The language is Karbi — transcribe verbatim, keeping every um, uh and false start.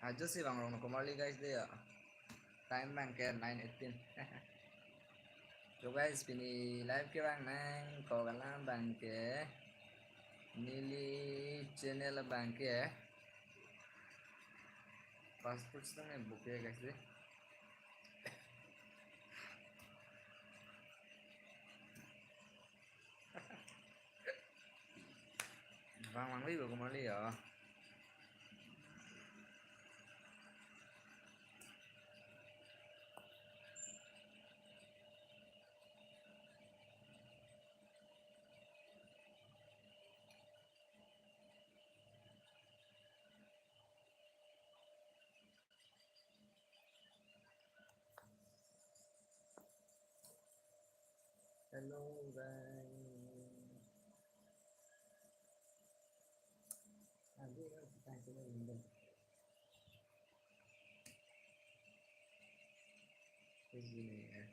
Ajo si bang rong komarli guys de ya. Time bang ke nine eighteen. So guys, pini live kevang nangkok alam bang ke neli channel bang ke passport sitame book ya guys de. Bang bang wi bo komarli ya. Hello guys. Agi kan kita sini ini. Terus gini ya.